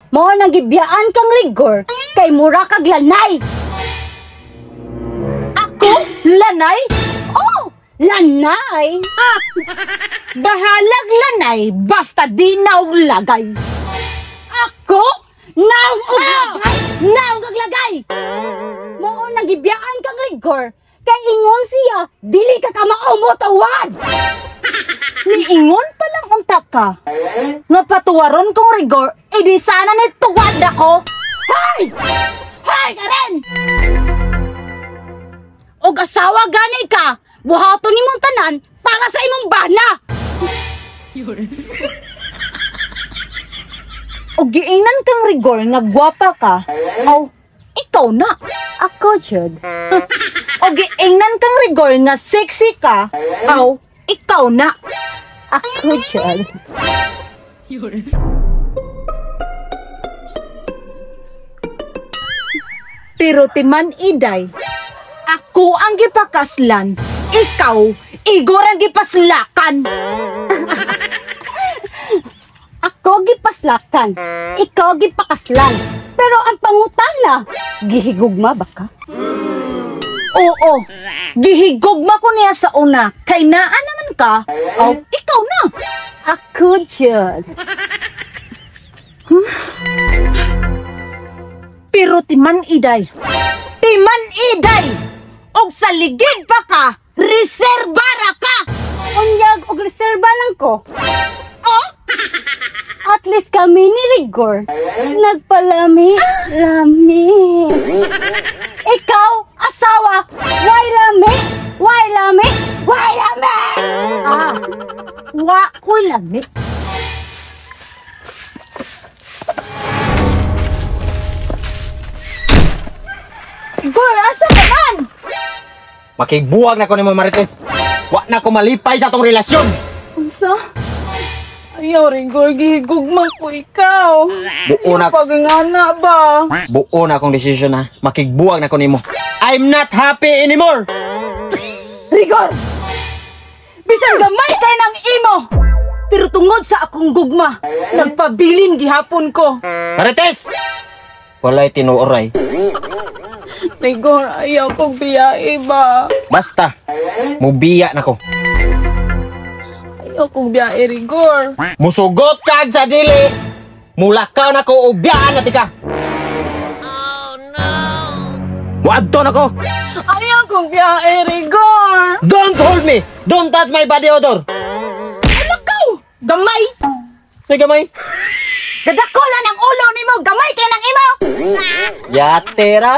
Mao nang gibiyaan kang Rigor kay mura kag lanay. Ako? Lanay? Oh, lanay. Ah, bahalag lanay basta di naog lagay. Ako? Naog og lagay? Naog og lagay. Mao nang gibiyaan kang Rigor kay ingon siya dili ka kamao mo tawad. Niingon pa lang unta ka nga patuwaron kong Rigor, edi sana ni tuwad ako. Hay! Hay Karen! Og asawa gani ka, buhaton nimong tanan para sa imong bana. Og giingnan kang Rigor nga gwapa ka, aw, ikaw na. Ako jud. Og giingnan kang Rigor nga sexy ka, aw, ikaw na. Ako jud. Pero timan iday, ako ang gipakaslan, ikaw, Igor ang gipaslakan. Ako gipaslakan, ikaw gipakaslan. Pero ang pangutana, gihigugma ba ka? Oo, gihigugma ko niya sa una, kay naa naman ka, aw, ikaw na. Ako jud. Huh? Pero timan iday, timan iday, og sa ligid pa ka, reserba ra ka. Unyag og reserba lang ko. Oh? At least kami ni Rigor, nagpalami, lami. Ikaw, asawa, why lami? Why lami? Why lami? Ah, wa ko lami. Igor, asa ka man? Makigbuwag na ko nimo, Marites. Wa na ko malipay sa atong relasyon. Unsa? Ayaw, Rigor, gihigugma ko ikaw. Buo na. Pagingana ba? Buo na akong desisyon ha. Makigbuwag na ko nimo. I'm not happy anymore. Rigor! Bisan gamay kay nang imo. Pero tungod sa akong gugma, nagpabilin gihapon ko. Marites! Walay tinuoray. Rigor, ayaw kong biyae ba? Basta, mubiya na ko. Ayaw kong biyae, Rigor. Musugot kag sa dili. Mulakaw na ko o biyaan na tika. Oh no! Muadto na ko. Ayaw kong biyae, Rigor. Don't hold me! Don't touch my body odor! Alakaw! Gamay! Ay, gamay? Gadakulan ang ulo nimo! Gamay kay nang imo! Yatera!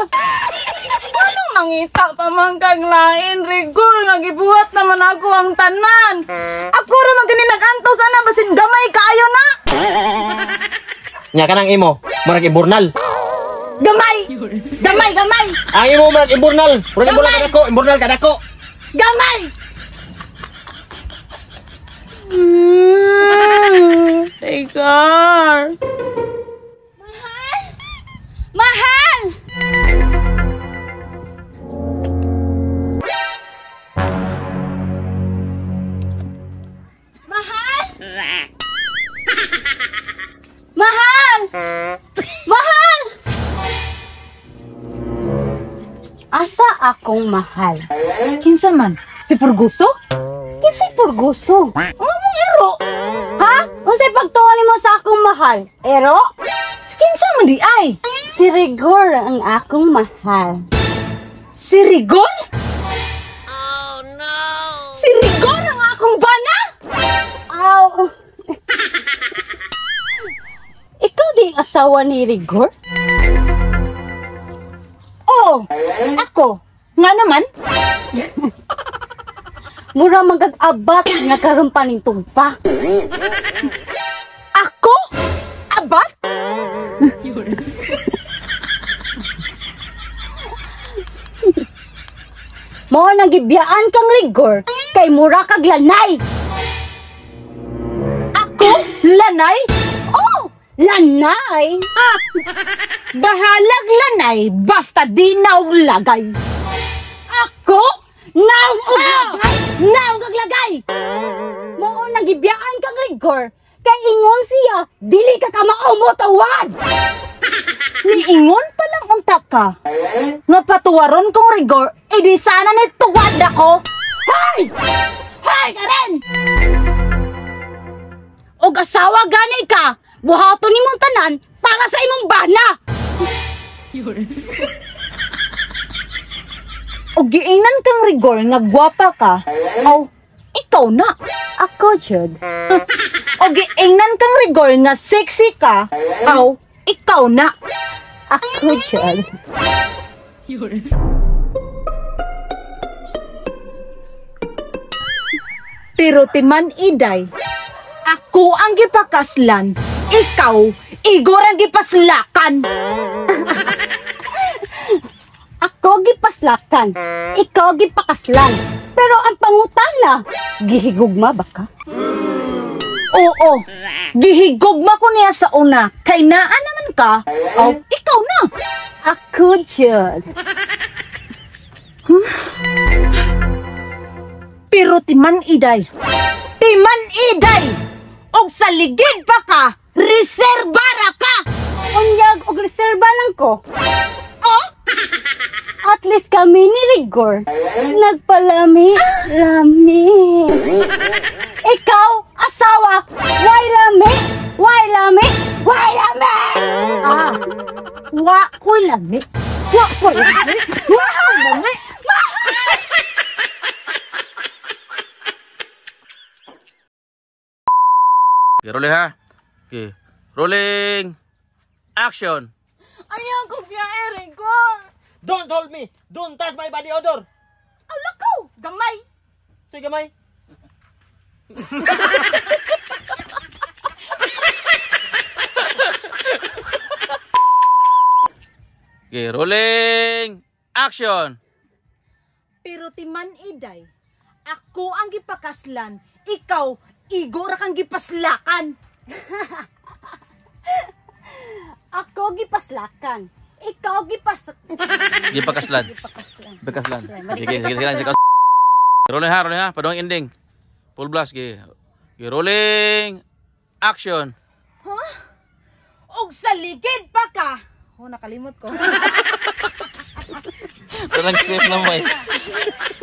Anong nangita pa man kag lain, Rigor? Nga gibuhat naman ako ang tanan. Ako ra man gani nag-antos ana basin gamay kaayo na. Nya kanang imo, murag imburnal. Gamay! Gamay, gamay! Ang imo murag imburnal. Murag imburnal kadako, imburnal kadako. Gamay! Rigor. Mahal! Mahal! Mahal! Mahal! Mahal! Asa akong mahal? Kinsa man? Si Purguso? Kinsay Purguso? Among ero! Ha? Unsay pagtuo nimo sa akong mahal? Ero? Si kinsa man di ay? Si Rigor ang akong mahal. Si Rigor? Oh no! Si Rigor ang akong bana? Aw. Ikaw di asawa ni Rigor? Oo, ako. Nga naman. Mura magag-abat nga karon panintog pa. Ako? Abat? Mao nang gibiyaan kang Rigor kay mura kag lanay. Ako? Lanay? Oh, lanay. Ah, bahalag lanay basta di naog lagay. Ako? Naog og lagay? Naog og lagay. Mao nang gibiyaan kang Rigor kay ingon siya dili ka kamao mo tawad. Miingon pa lang unta ka nga patuwaron kong rigor, edi sana ni tuwad ako. Hay! Hay, Karen! Og asawa gani ka, buhaton nimong tanan para sa imong bana. Og giingnan kang rigor nga gwapa ka, aw, ikaw na. Ako jud. Og giingnan kang rigor nga sexy ka, aw, ikaw na. Ako jud. Pero timan iday, ako ang gipakaslan, ikaw, igor ang gipaslakan. Ako gipaslakan, ikaw gipakaslan. Pero ang pangutana, gihigugma ba ka? Oo, gihigugma ko niya sa una, kay naa naman ka, aw, ikaw na. Ako jud. Pero timan iday, timan iday, og sa ligid pa ka, reserba ra ka. Unyag og reserba lang ko. Oh? At least kami ni Rigor, nagpalami, lami. Ikaw, asawa, why lami? Why lami? Why lami? Ah, wa ko lami. Wa ko lami. Wa ko lami. Okay, rolling ha. Okay. Rolling. Action. Ayaw ko biyahe, Rigor! Don't hold me! Don't touch my body odor! Aw, lakaw, gamay. Sige, gamay. Okay, rolling. Action. Pero timan iday, ako ang gipakaslan, ikaw, igor kang gipaslakan. Ako gipaslakan, ikaw gipas... Gipakaslan. Gipakaslan. Sige, sige, sige lang. Sige. Rolling ha, rolling ha. Padung ending. Full blast. Okay. Okay, rolling. Action. Huh? Og sa ligid pa ka. Oh, nakalimot ko. Walang script na mo eh.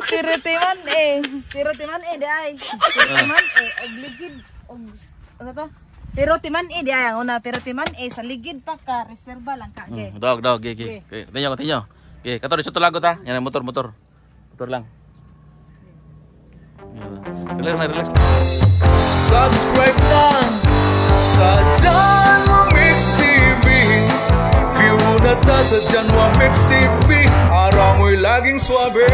Pero timan eh. Pero timan eh, di ay. Pero timan eh, og ligid, og, ano to? Pero timan eh, di ay, ang una. Pero timan eh, sa ligid pa ka, reserba lang ka. Okay. Dog, dog, okay, okay. Okay, continue, continue. Okay, kato, dito lagot ha. Yan, motor, motor. Motor lang. Relax na, relax. Subscribe lang sa Janwa Mix TV. View na ta sa Janwa Mix TV. Araw mo'y laging swabe.